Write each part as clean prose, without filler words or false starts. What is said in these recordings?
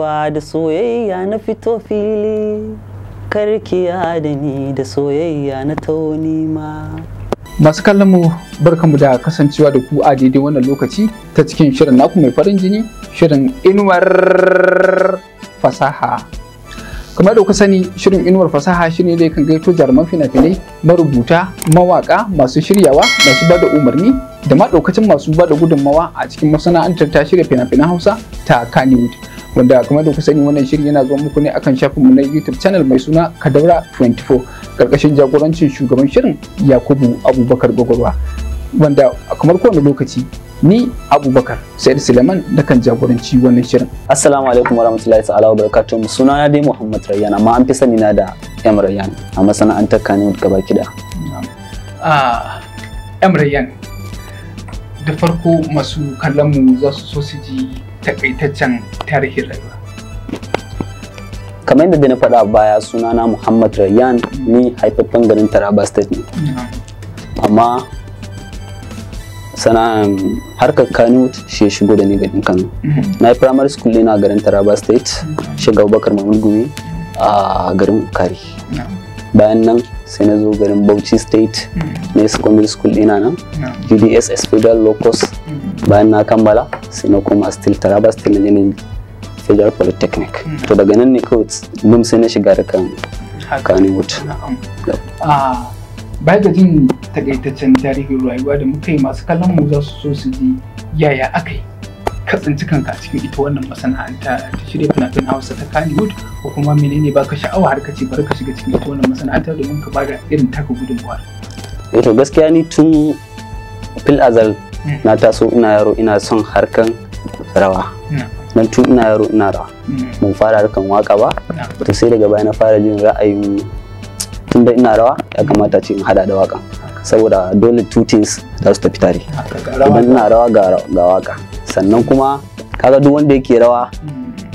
Budurwa da soyayya na fito fili, karkiya da ni da soyayya na tauni ma. Masu kallon mu, barkanmu da kasancewa da ku a daidai wannan lokaci ta cikin shirin naku mai farin jini, shirin Inuwar Fasaha. Kamar da kuka sani, shirin Inuwar Fasaha shine da kan gaito jaruman fina-finai, marubuta, mawaka, masu shiryawa, masu bada umarni da ma daukacin masu bada gudunmawa a cikin masana'antar ta shirya fina-finan Hausa ta Kannywood. Wanda kamar da kuka sani, wannan shirin yana zuwa muku ne akan shafinmu na YouTube channel mai suna Kadaura 24, karkashin jagorancin shugaban shirin Yakubu Abubakar Gwagwarwa. Wanda kamar kowane lokaci, ni Abubakar Said Suleiman da kan jagoranci wannan shirin. Assalamu alaikum warahmatullahi ta'ala wa barakatuh. Sunana dai Muhammad Rayyan, amma an fi sani na da M Rayyan a masana'antar Kannywood gaba ɗaya. M Rayyan, da farko masu kallon mu za su so su ji takaitaccen tarihin rayuwa. Kamar yadda na faɗa a baya, sunana Muhammad Rayyan, ni haifaffen garin Taraba State ne. Amma sana'an harkar Kannywood shi ya shigo da ni garin Kano. Na yi primary school ɗina a garin Taraba State, Shiga Abubakar Mahmud Gumi a garin Ukari. Bayan nan sai na zo garin Bauchi State, na yi secondary school ɗina nan, GDSS Federal Locus. Bayan na kammala sai na koma still Taraba State, na je na Federal Polytechnic. To daga nan ne kawai dum sai na shiga harkar Kannywood. Baya ga jin takaitaccen tarihin rayuwa da muka yi, masu kallon mu za su so su ji yaya aka yi ka tsinci kanka a cikin ita wannan masana'anta ta shirya fina-finan Hausa ta Kannywood, ko kuma menene baka sha'awa har ka ce bari ka shiga cikin ita wannan masana'anta domin ka bada irin taka gudunmawa? Eh, to gaskiya ni tun fil azal na taso ina yaro ina son harkan rawa. Dan tun ina yaro ina rawa. Ban fara harkan waka ba. To sai daga baya na fara jin ra'ayin tun da ina rawa ya kamata ce in hada da waka. Saboda dole two things za su tafi tare. Idan ina rawa ga waka. Sannan kuma kaga duk wanda yake rawa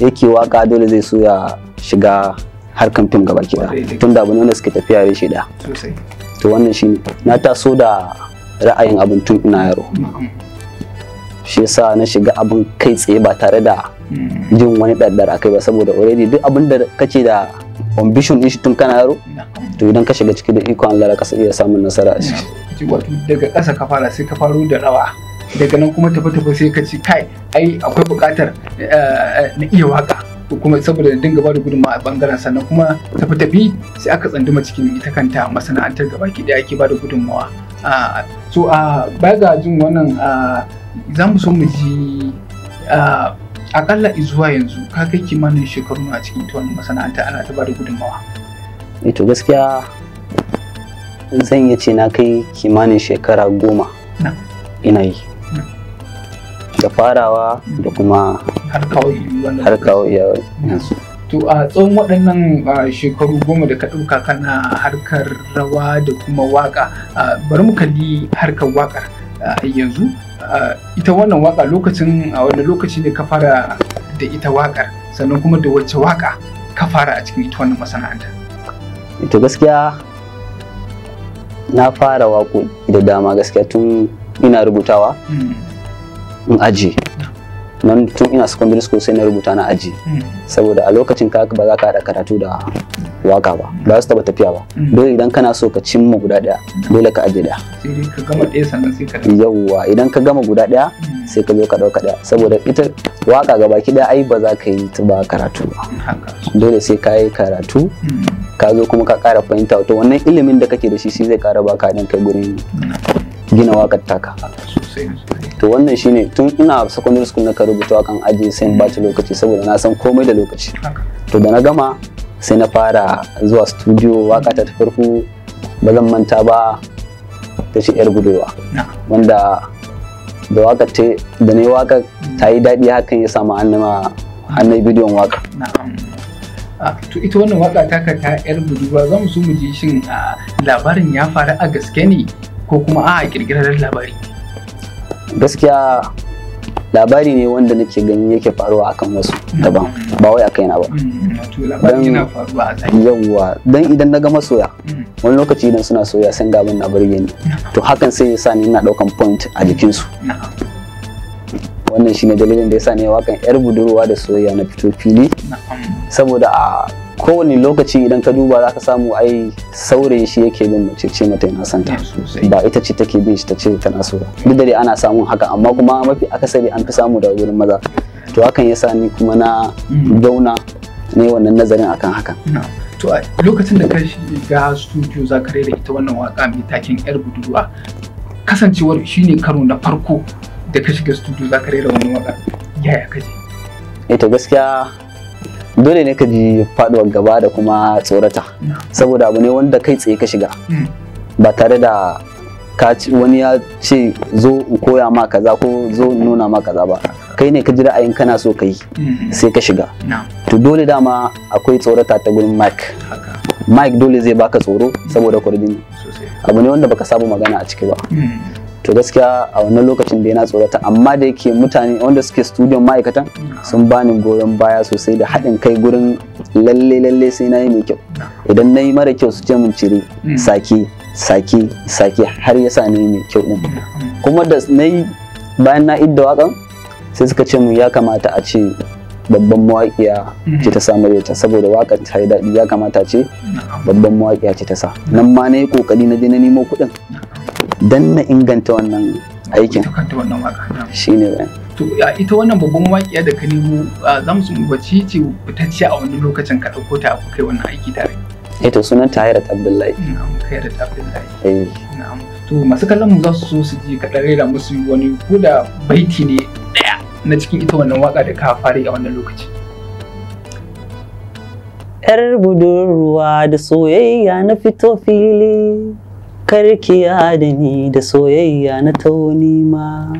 yake waka, dole zai so ya shiga harkan fim gaba ki ɗaya. Tun da abu ne wanda suke tafiya reshe ɗaya. To wannan shine, na taso da ra'ayin abin tun ina yaro. Shi yasa na shiga abin kai tsaye ba tare da jin wani ɗarɗar a kai ba, saboda already duk abin da kake da ambition din shi tun kana yaro, to idan ka shiga ciki, da ikon Allah ka iya samun nasara a ciki. Wato daga ƙasa ka fara, sai ka faro da rawa, daga nan kuma tafi tafi sai ka ci kai ai akwai buƙatar na iya waka kuma saboda dinga ba da gudunmawa a bangaren. Sannan kuma tafi tafi sai aka tsanduma cikin ita kanta masana'antar gabaki ɗaya ake ba da gudunmawa. So a baya ga jin wannan, za mu so mu ji akalla zuwa yanzu ka kai kimanin shekaru a cikin ita wannan masana'anta ana ta bada gudunmawa? Eh, to gaskiya zan iya ce na kai kimanin shekara 10 ina yi, da farawa da kuma har kawo wannan har kawo iya yanzu. To a tsawon waɗannan shekaru 10 da ka ɗauka kana harkar rawa da kuma waƙa, bari mu kalli harkar waƙar yanzu. Ita wannan waƙa, lokacin a wani lokaci ne ka fara da ita waƙar, sannan kuma da wacce waƙa ka fara a cikin ita wannan masana'anta? To gaskiya na fara waƙoƙi da dama gaskiya, tun ina rubutawa in aji nan, tun ina secondary school sai na rubuta na aji, saboda a lokacin ka ba za ka haɗa karatu da waka ba, ba su taɓa tafiya ba. Dole idan kana so ka cimma guda ɗaya, dole ka aje ɗaya. Sai dai ka gama ɗaya sannan sai ka Yawwa, idan ka gama guda ɗaya sai ka zo ka ɗauka ɗaya, saboda ita waka gabaki ɗaya ai ba za ka yi ta ba karatu ba. Dole sai ka yi karatu, ka zo kuma ka ƙara fahimta. To wannan ilimin da kake da shi, shi zai ƙara baka haɗin kai gurin gina waƙar taka. To wannan shine, tun ina secondary school na ka rubuta wakan aji, sai in bata lokaci, saboda na san komai da lokaci. To da na gama sai na fara zuwa studio. Waka ta farko ba zan manta ba, ta ce Yar Budurwa, wanda da waka ta da na yi waka ta yi daɗi, hakan ya samu annama hannun bidiyon waka. To ita wannan waka taka ta Yar Budurwa, za mu so mu ji shin labarin ya faru a gaske ne ko kuma a kirkirar labari? Gaskiya labari ne wanda nake gani yake faruwa akan wasu daban, ba wai a kaina ba. Wato labarin yana faruwa a zahiri. Yawwa, dan idan na ga masoya wani lokaci idan suna soya sai ga abin na burge ni, to hakan sai ya sa ni ina daukan point a jikinsu. Wannan shine dalilin da yasa ne wakan yar budurwa da soyayya na fito fili. Saboda a kowane lokaci idan ka duba zaka samu ai saurayi shi yake bin mace ce mata yana son ta, ba ita ce take bin shi ta ce tana so ba. Duk da dai ana samun haka, amma kuma mafi akasari an fi samu daga gurin maza. To hakan yasa ni kuma na zauna ne wannan nazarin akan hakan. To a lokacin da ka shiga studio za ka rera ita wannan waka mai taken yar budurwa, kasancewar shine karo na farko da ka shiga studio za ka rera wannan waka, yaya ka ji? Eh to gaskiya dole ne ka ji faduwar gaba da kuma tsorata, saboda abu ne wanda kai tsaye ka shiga ba tare da ka wani ya ce zo in koya ma kaza ko zo in nuna ma kaza ba. Kai ne ka ji ra'ayin kana so ka yi sai ka shiga. To dole dama akwai tsorata ta gurin mic. Mic dole zai baka tsoro saboda kwarjini, abu ne wanda baka saba magana a ciki ba. To gaskiya a wannan lokacin da yana tsorata, amma da yake mutane wanda suke studio ma'aikatan sun bani goyon baya sosai da haɗin kai gurin lalle lalle sai na yi mai kyau. Idan na yi mara kyau su ce mun cire, sake sake sake, har ya sa na yi mai kyau din. Kuma da na yi bayan na idda waƙan sai suka ce mun ya kamata a ce babban mawaƙiya ce ta sa muryarta, saboda waƙar ta yi daɗi, ya kamata ce babban mawaƙiya ce ta sa. Nan ma na yi ƙoƙari na je na nemo kuɗin dan na inganta wannan aikin. Shi ne bayan. To ita wannan babban mawaƙiya da ka nemo, za mu wace ce fitacciya a wani lokacin ka ɗauko ta ku kai wannan aiki tare? Eh to sunan ta Hairat Abdullahi. Na'am, Hairat Abdullahi. Eh. Na'am. To masu kallon mu za su so su ji ka ɗan rera musu wani ko da baiti ne ɗaya na cikin ita wannan waka da ka fara a wannan lokaci. Yar budurwa da soyayya na fito fili, karkiya da ni da soyayya na tauni ma.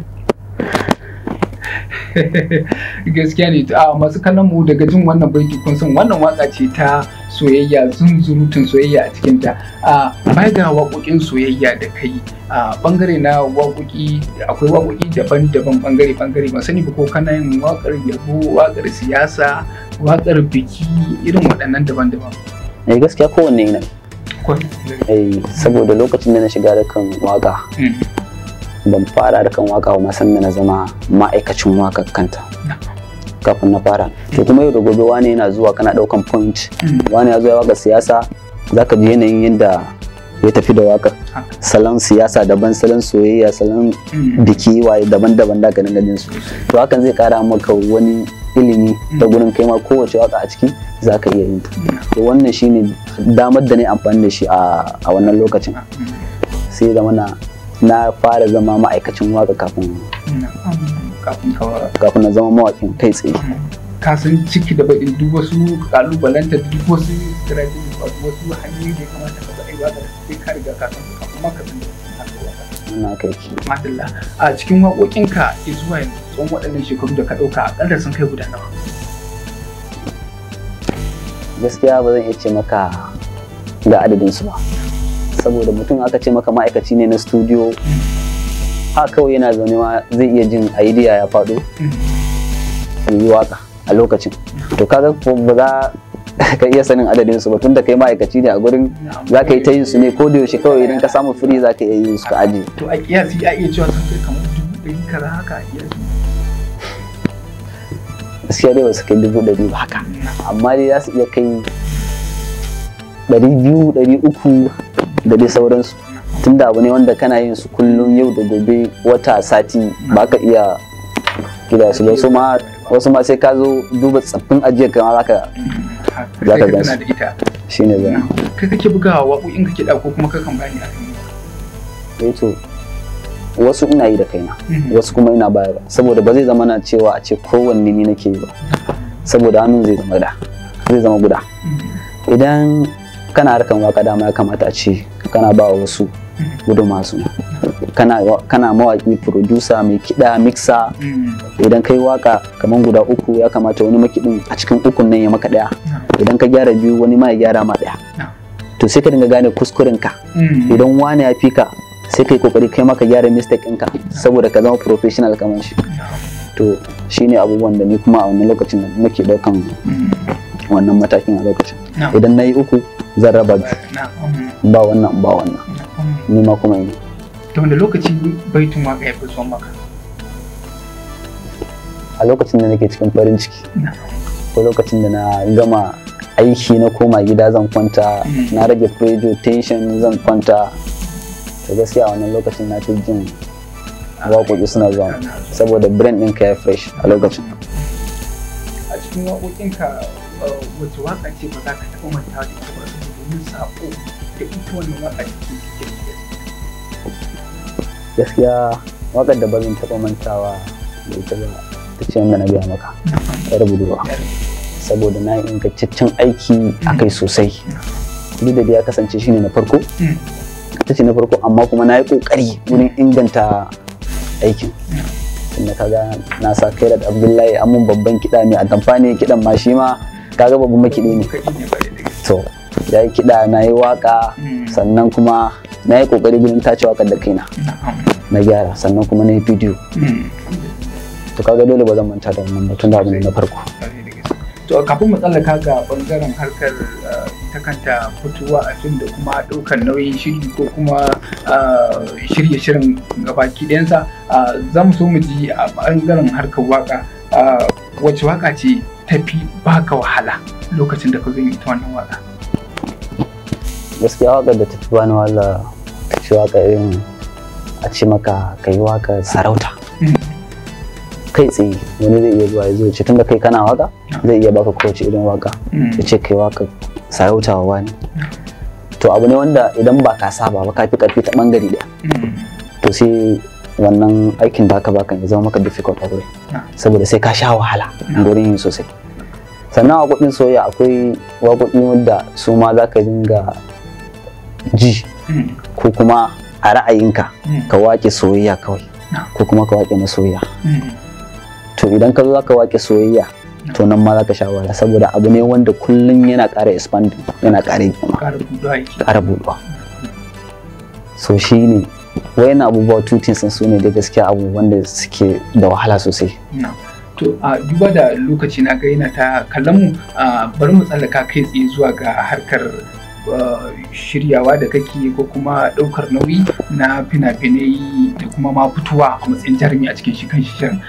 Gaskiya ne, a masu kallon mu daga jin wannan baiti kun san wannan waka ce ta soyayya, zunzurutun soyayya a cikin ta. A baya ga waƙoƙin soyayya da kai a bangare na waƙoƙi, akwai waƙoƙi daban-daban bangare bangare, ban sani ba ko kana yin waƙar yabo, waƙar siyasa, waƙar biki, irin waɗannan daban-daban. Eh gaskiya kowanne ina. Eh saboda lokacin da na shiga harkan waka, ban fara harkan waka ba san da na zama ma'aikacin waka kanta kafin na fara. To kuma yau da gobe wani yana zuwa kana daukan point, wani ya zo ya waka siyasa, zaka ji yanayin yadda ya tafi da waka, salon siyasa daban, salon soyayya, salon biki, waye daban-daban da ka dinga jin su. To hakan zai kara maka wani ilimi ta gurin kai ma kowace waka a ciki zaka iya yin ta. To wannan shine damar da na amfani da shi a wannan lokacin, sai zama na fara zama ma'aikacin waka kafin na zama mawaƙin kai tsaye. Ka san ciki da baƙin duk wasu ƙalubalanta, duk wasu strategy, wasu hanyoyi da ya kamata ka bi waka da sai ka riga ka san su kafin ma ka san da harkar waka. Na kai. Madalla. A cikin waƙoƙinka zuwa yanzu tsawon waɗannan shekaru da ka ɗauka aƙalla sun kai guda nawa? Gaskiya ba zan iya ce maka ga adadin su ba. Saboda mutum aka ce maka ma'aikaci ne na studio, haka kawai yana zaune ma zai iya jin idea ya faɗo yi waka a lokacin. To kaga ko ba za ka iya sanin adadin su ba tunda kai ma'aikaci ne a gurin, za ka yi ta yin su ne ko da yaushe, kawai idan ka samu free za ka iya yin su ka ajiye. To a kiyasi a iya cewa sun kai kamar 100,000 kaza haka a kiyasi? Gaskiya dai ba su kai 100,000 ba haka, amma dai za su iya kai 200, 300 da dai sauransu. Tunda abu ne wanda kana yin su kullum yau da gobe, wata, sati, ba ka iya kida su ba. Wasu ma sai ka zo duba tsaffin ajiyar kama za ka gan su. Shi ne zai. Kai kake bugawa waƙoƙin ka kiɗa ko kuma kakan bani a kan? Eh to wasu ina yi da kaina, wasu kuma ina bayarwa, saboda ba zai zama na cewa a ce kowanne ni nake yi ba, saboda hannun zai zama guda, zai zama guda. Idan kana harkan waka dama ya kamata a ce kana ba wasu gudunmawa su. Kana mawaki, producer, mai kiɗa, mixer, idan kai waka kaman guda uku ya kamata wani makiɗin a cikin ukun nan ya maka ɗaya. Idan ka gyara biyu wani ma ya gyara ma ɗaya. To sai ka dinga gane kuskuren ka. Idan wani ya fi ka sai kai kokari kai ma ka gyara mistake ɗinka saboda ka zama professional kamar shi. To shine abubuwan da ni kuma a wannan lokacin da nake ɗaukan wannan matakin a lokacin. Idan na yi uku zan raba biyu, ba wannan ba wannan, ni ma kuma yi. Da wanda lokaci baitin waka ya fi zuwa maka? a lokacin da nake cikin farin ciki ko lokacin da na gama aiki na koma gida zan kwanta, na rage pressure tension zan kwanta. To gaskiya a wannan lokacin na fi jin waƙoƙi suna zuwa saboda brain ɗinka ya fresh a lokacin. A cikin waƙoƙinka wace waƙa ce ba za ka taɓa mantawa da ita ba domin saƙo da ita wannan waƙa take cike? Gaskiya waƙar da ba zan taɓa mantawa da ita ba ta ce wanda na gaya maka, yar budurwa, saboda na yi ingantaccen aiki a kai sosai. Duk da ya kasance shine na farko, ita ce na farko, amma kuma na yi ƙoƙari wurin inganta aikin. Tunda kaga na sa Kairat Abdullahi amun babban kiɗa mai atamfa ne, kiɗan ma shi ma kaga babban makiɗi ne. To ya yi kiɗa, na yi waƙa, sannan kuma na yi ƙoƙari gurin tace waƙar da kaina na gyara, sannan kuma na yi bidiyo. To kaga dole ba zan manta da wannan ba tunda abu ne na farko. To kafin mu tsallaka ga bangaren harkar ita kanta fitowa a fim da kuma ɗaukar nauyin shiri ko kuma shirye shirin gabaki ɗayansa, za mu so mu ji a bangaren harkar waka, wace waka ce tafi baka wahala lokacin da ka zo yin ita wannan waka? Gaskiya waƙar da tafi bani wahala ta ce waka irin a ce maka ka yi waƙar sarauta. Kai tsaye wani zai iya zuwa ya zo ce tunda kai kana waka zai iya baka kowace irin waka ya ce kai waka sarauta wa wani. To abu ne wanda idan ba ka saba ba ka fi karfi ta bangare ɗaya, to sai wannan aikin da aka baka ya zama maka difficult a gurin, saboda sai ka sha wahala gurin yin sosai. Sannan waƙoƙin soyayya akwai waƙoƙi wanda su ma za ka dinga ji ko kuma a ra'ayinka ka waƙe soyayya kawai ko kuma ka waƙe masoyiya. To idan ka zo za ka waƙe soyayya, to nan ma za ka sha wahala, saboda abu ne wanda kullum yana ƙara expanding, yana ƙara girma, ƙara buɗuwa. So shi ne wayan abubuwa two things su ne da gaskiya abubuwan da suke da wahala sosai. To a duba da lokaci na ga yana ta kallon mu, bari mu tsallaka kai tsaye zuwa ga harkar shiryawa da kake ko kuma ɗaukar nauyi na fina-finai da kuma ma fitowa a matsayin jarumi a cikin shi kan shirin.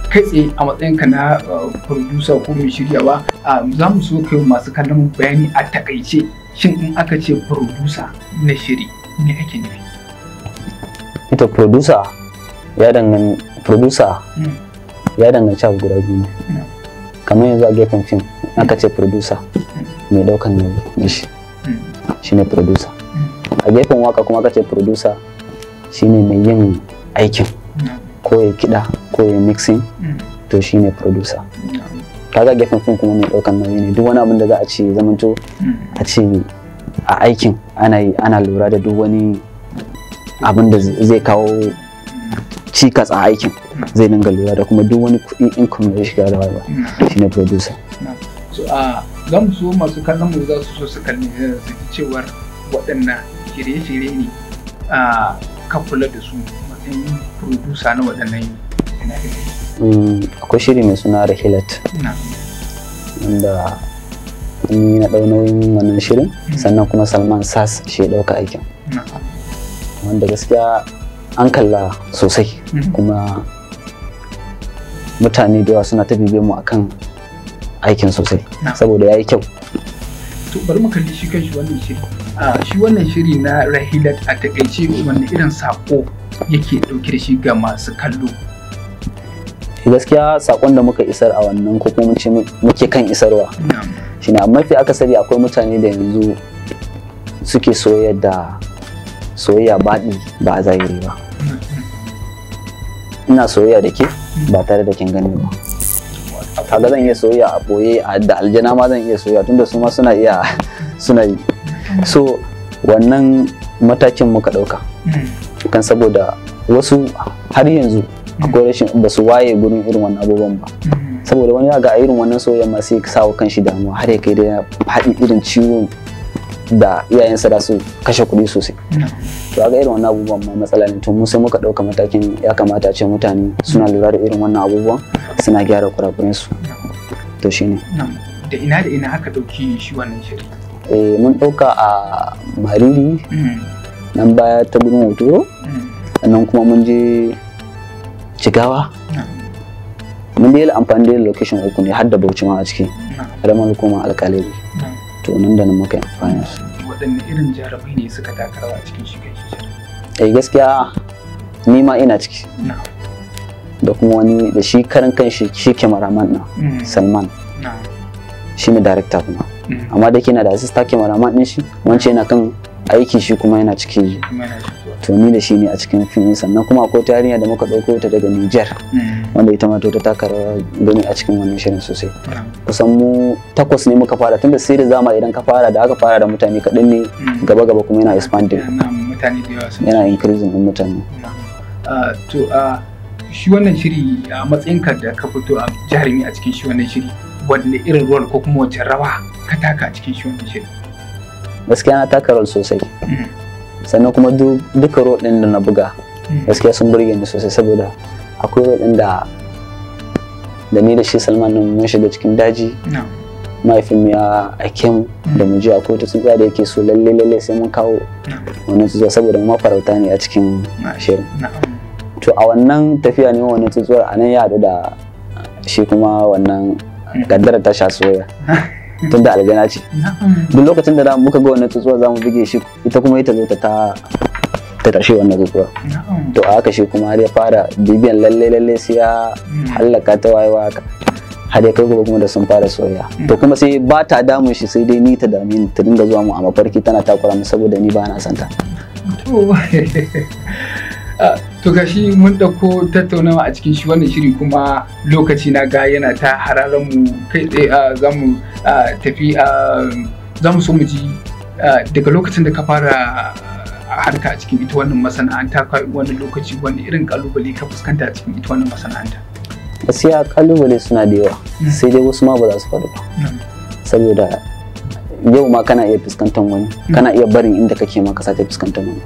Kai tsaye a matsayinka na producer ko mai shiryawa, za mu so kai masu kallon bayani a takaice, shin in aka ce producer na shiri me ake nufi? Ita producer ya danganci producer ya danganci abu guda biyu ne. Kamar yanzu a gefen fim aka ce producer mai daukan nauyi shi shine producer. A gefen waka kuma aka ce producer shine mai yin aikin, ko ya kiɗa ko ya mixing, to shine producer. Kaga gefen fim kuma mai daukan nauyi ne, duk wani abin da za a ce zamanto a ce a aikin ana yi, ana lura da duk wani abin da zai kawo cikas a aikin zai dinga lura da kuma duk wani kuɗi income da ya shiga da wani shine producer. So a za mu so masu kallon mu za su so su kalli su ji cewar waɗannan shirye-shirye ne ka kula da su matsayin producer na waɗannan fina-finai. Akwai shiri mai suna Rahilat wanda ni na ɗau nauyin wannan shirin, sannan kuma Salman Sas shi ya ɗauka aikin, wanda gaskiya an kalla sosai kuma mutane da yawa suna ta bibiyan mu akan aikin sosai saboda ya yi kyau. To bari mu kalli shi kanshi wannan shiri. Shi wannan shiri na Rahilat a takaice wanne irin sako yake ɗauke da shi ga masu kallo? Gaskiya sakon da muka isar a wannan ko kuma muke kan isarwa shine a mafi akasari akwai mutane da yanzu suke soyayya da soyayya baɗi ba a zahiri ba. Ina soyayya da ke ba tare da kin gani ba. Kaga zan iya soyayya a boye, da aljana ma zan iya soyayya tunda su ma suna iya suna yi. So wannan matakin muka ɗauka kan saboda wasu har yanzu akwai rashin ba su waye gurin irin wannan abubuwan ba. Saboda wani ga irin wannan soyayya ma sai sa wa kanshi damuwa har ya kai da ya faɗi irin ciwon da iyayensa da su kashe kuɗi sosai. To ga irin wannan abubuwan ma matsala ne. To mu sai muka ɗauka matakin ya kamata a ce mutane suna lura da irin wannan abubuwan suna gyara kurakuren su. To shine. Da ina da ina aka ɗauki shi wannan shiri? Mun ɗauka a Mariri, nan baya ta gurin Hotoro, sannan kuma mun je Jigawa, Mun dai amfani da location 3 ne har da Bauchi ma a ciki. Karamar hukumar Alƙaleri. To nan da nan muka yi amfani da su. Waɗanne irin jarumai ne suka taka rawa a cikin shi kai shirin? Eh gaskiya ni ma ina ciki. Da kuma wani da shi karan kanshi shi cameraman ɗin Salman. Shi ne director kuma. Amma da ke na da assistant cameraman ɗin shi wancan yana kan aiki shi kuma yana ciki. To ni da shi ne a cikin fim, sannan kuma akwai ta yarinya da muka ɗauko ta daga Niger wanda ita ma to ta taka rawa gani a cikin wannan shirin sosai. Kusan mu 8 ne muka fara, tunda sai da zama idan ka fara da aka fara da mutane kaɗan ne, gaba gaba kuma yana expanding. Yana increasing ɗin mutane. To shi wannan shiri a matsayinka da ka fito a jarumi a cikin shi wannan shiri, wanne irin role ko kuma wace rawa ka taka a cikin shi wannan shiri? Gaskiya na taka role sosai. Sannan kuma duka role ɗin da na buga gaskiya sun burge ni sosai, saboda akwai role ɗin da ni da shi Salman nan mun shiga cikin daji. Mahaifin ya aike mu da mu je, akwai wata tsuntsuwa da yake so lalle lalle sai mun kawo wannan tsuntsuwa saboda mu mafarauta ne a cikin shirin. To a wannan tafiya ne wannan tsuntsuwar a nan ya haɗu da shi kuma wannan kaddara ta sha soyayya. Tun da aljana ce. Duk lokacin da muka ga wannan tsuntsuwar za mu buge shi, ita kuma ita zo ta tashi wannan tsuntsuwar. To a haka shi kuma har ya fara bibiyan lalle lalle sai ya hallaka ta wayewa haka. Har ya kai gobe kuma da sun fara soyayya. To kuma sai ba ta damun shi, sai dai ni ta dame ni, ta dinga zuwa mu a mafarki tana takura mu saboda ni ba na son ta. To gashi mun ɗauko tattaunawa a cikin shi wannan shiri, kuma lokaci na ga yana ta hararen mu kai tsaye. Za mu tafi, za mu so mu ji daga lokacin da ka fara harka a cikin ita wannan masana'anta, kai wannan lokaci wani irin kalubale ka fuskanta a cikin ita wannan masana'anta? Gaskiya kalubale suna da yawa, sai dai wasu ma ba za su faru ba. Saboda yau ma kana iya fuskantar wani, kana iya barin inda kake ma ka sake fuskantar wani.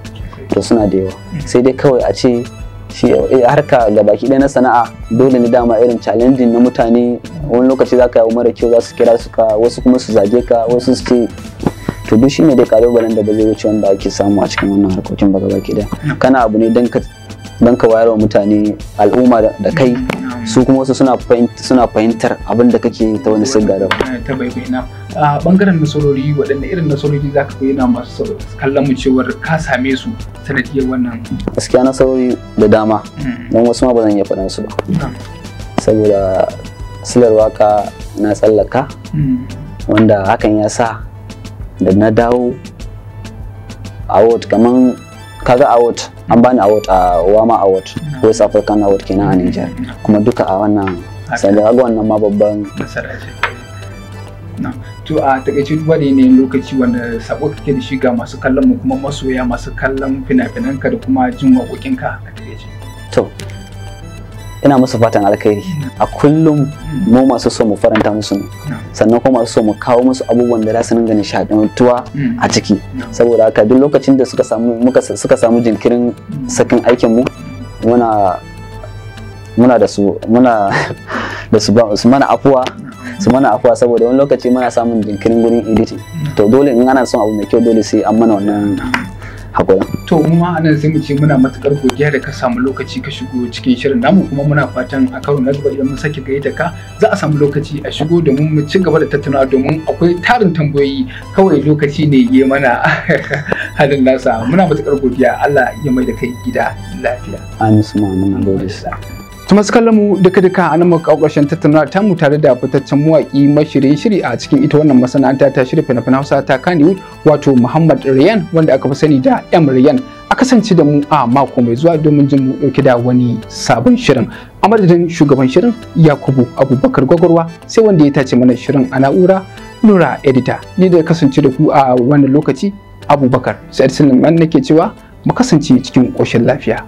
To suna da yawa, sai dai kawai a ce shi harka ga baki ɗaya na sana'a dole ne dama irin challenging na mutane. Wani lokaci za ka yi mara kyau za su kira su ka, wasu kuma su zage ka, wasu su ce to duk shine dai kalubalen da ba zai wuce wanda ake samu a cikin wannan harkokin ba gabaki ɗaya. Kana abu ne don ka wayar wa mutane al'umma da kai, su kuma wasu suna fahimtar abin da kake ta wani sigga da ta baibaina. A bangaren nasarori, waɗanne irin nasarori za ka bayyana masu kallon mu cewar ka same su sanadiyar wannan? Gaskiya nasarori da dama, don wasu ma ba zan iya faɗan su ba. Saboda silar waka na tsallaka, wanda hakan ya sa da na dawo award, kaman kaga award an bani award a Wama Award, West African Award kenan a Niger, kuma duka a wannan sai da wannan ma babban nasara ce. To a takaice duba da yanayin lokaci, wanda sako kake da shi ga masu kallon mu kuma masoya masu kallon fina-finan ka da kuma jin waƙoƙin ka a takaice? To ina musu fatan alkhairi. A kullum mu masu so mu faranta musu ne, sannan kuma masu so mu kawo musu abubuwan da za su dinga nishaɗantuwa a ciki. Saboda haka duk lokacin da suka samu jinkirin sakin aikin mu, muna da su muna da su mana afuwa, su mana afuwa, saboda wani lokaci muna samun jinkirin gurin editing. To dole in ana son abu mai kyau dole sai an mana wannan hakurin. To mu ma anan sai mu ce muna matukar godiya da ka samu lokaci ka shigo cikin shirin namu, kuma muna fatan a karo na gaba idan mun sake gayyata ka za a samu lokaci a shigo domin mu ci gaba da tattaunawa, domin akwai tarin tambayoyi, kawai lokaci ne ya mana halin nasa. Muna matukar godiya, Allah ya mai da kai gida lafiya. Amin suma amin, gode. To masu kallon mu duka duka a nan muka kawo ƙarshen tattaunawa ta mu tare da fitaccen mawaƙi mashirin shiri a cikin ita wannan masana'anta ta shirya fina-finan Hausa ta Kannywood, wato Muhammad Rayyan wanda aka fi sani da M Rayyan. A kasance da mu a mako mai zuwa domin jin mu ɗauke da wani sabon shirin. A madadin shugaban shirin Yakubu Abubakar Gwagwarwa, sai wanda ya tace mana shirin a na'ura Nura Edita. Ni da kasance da ku a wannan lokaci Abubakar Sa'id Suleiman nake cewa mu kasance cikin ƙoshin lafiya.